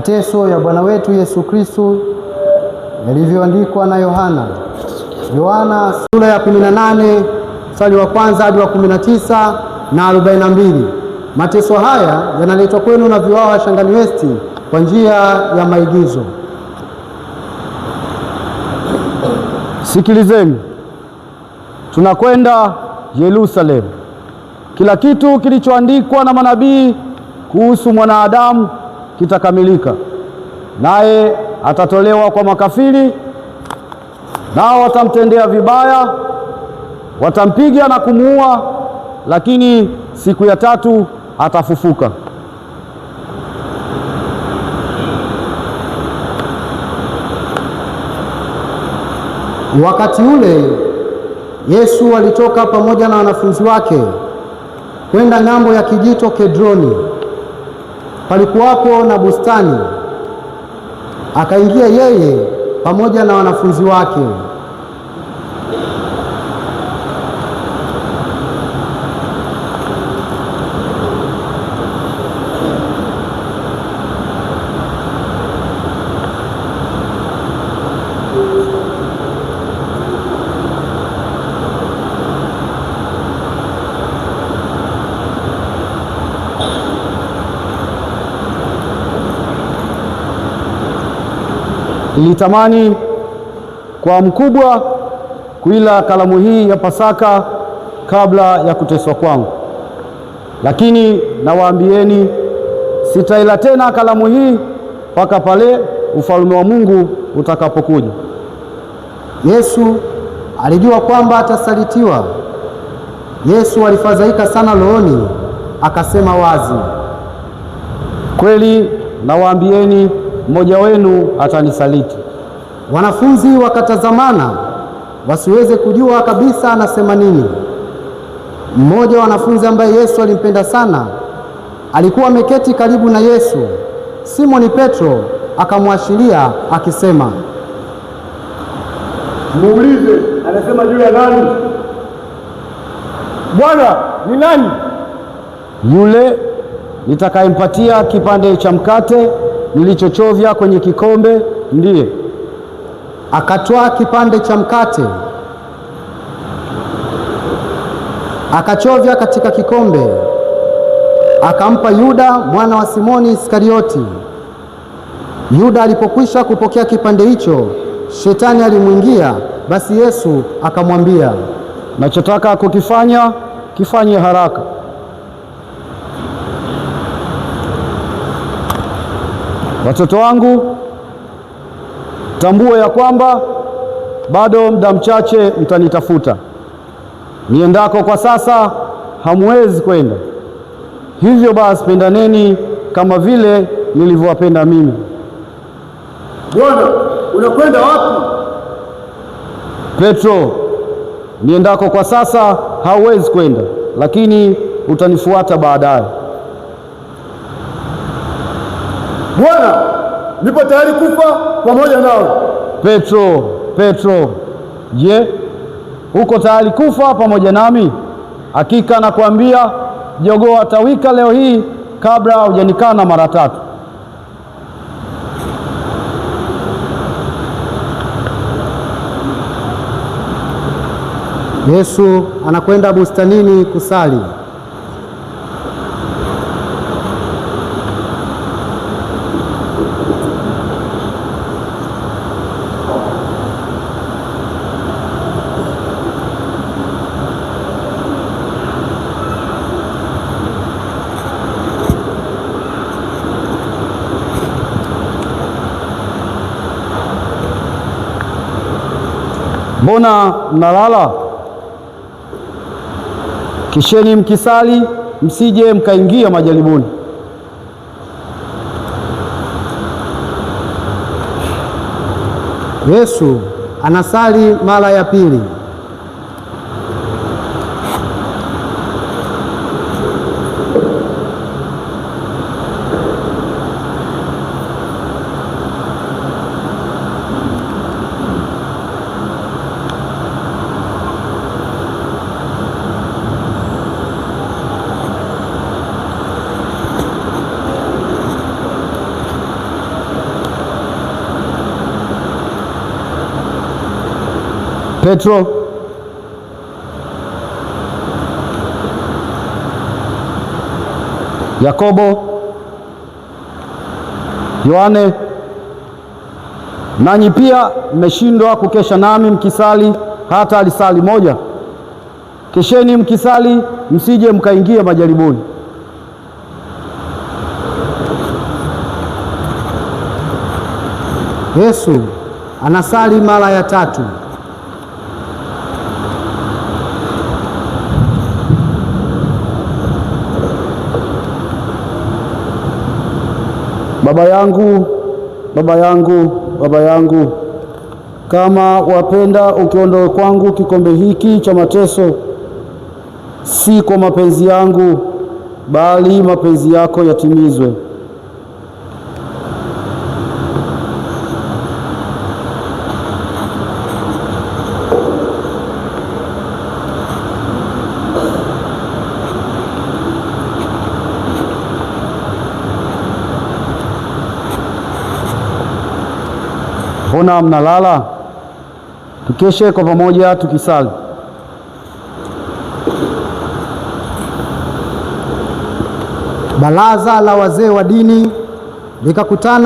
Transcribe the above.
Mateso ya Bwana wetu Yesu Kristo yalivyoandikwa na Yohana. Yohana sura ya 18 mstari wa kwanza hadi wa 19 na 42. Mateso haya yanaletwa kwenu na Viwawa Shangani West kwa njia ya maigizo. Sikilizeni, tunakwenda Yerusalemu. Kila kitu kilichoandikwa na manabii kuhusu mwanadamu kitakamilika, naye atatolewa kwa makafiri, nao watamtendea vibaya, watampiga na kumuua, lakini siku ya tatu atafufuka. Wakati ule Yesu alitoka pamoja na wanafunzi wake kwenda ng'ambo ya kijito Kedroni. Palikuwapo na bustani, akaingia yeye pamoja na wanafunzi wake. Nilitamani kwa mkubwa kuila karamu hii ya Pasaka kabla ya kuteswa kwangu, lakini nawaambieni, sitaila tena karamu hii mpaka pale ufalme wa Mungu utakapokuja. Yesu alijua kwamba atasalitiwa. Yesu alifadhaika sana rohoni, akasema wazi, Kweli nawaambieni, mmoja wenu atanisaliti. Wanafunzi wakatazamana wasiweze kujua kabisa anasema nini. Mmoja wa wanafunzi ambaye Yesu alimpenda sana alikuwa ameketi karibu na Yesu. Simoni Petro akamwashiria akisema, Muulize anasema juu ya nani? Bwana, ni nani? Yule nitakayempatia kipande cha mkate nilichochovya kwenye kikombe ndiye. Akatwaa kipande cha mkate akachovya katika kikombe, akampa Yuda mwana wa Simoni Iskarioti. Yuda alipokwisha kupokea kipande hicho, shetani alimwingia. Basi Yesu akamwambia, Nachotaka kukifanya kifanye haraka. Watoto wangu, tambue ya kwamba bado muda mchache mtanitafuta. Niendako kwa sasa hamwezi kwenda. Hivyo basi pendaneni kama vile nilivyowapenda mimi. Bwana, unakwenda wapi? Petro, niendako kwa sasa hauwezi kwenda, lakini utanifuata baadaye. Bwana, nipo tayari kufa pamoja nawe. Petro, Petro, je, uko tayari kufa pamoja nami? Hakika nakwambia, jogoo atawika leo hii kabla hujanikana mara tatu. Yesu anakwenda bustanini kusali. Mbona mnalala? Kisheni mkisali, msije mkaingia majaribuni. Yesu anasali mara ya pili. Petro, Yakobo, Yohane, nanyi pia mmeshindwa kukesha nami mkisali hata lisali moja? Kesheni mkisali, msije mkaingia majaribuni. Yesu anasali mara ya tatu. Baba yangu, Baba yangu, Baba yangu, kama wapenda ukiondoe kwangu kikombe hiki cha mateso, si kwa mapenzi yangu, bali mapenzi yako yatimizwe. Mbona mnalala? Tukeshe kwa pamoja tukisali. Baraza la wazee wa dini likakutana.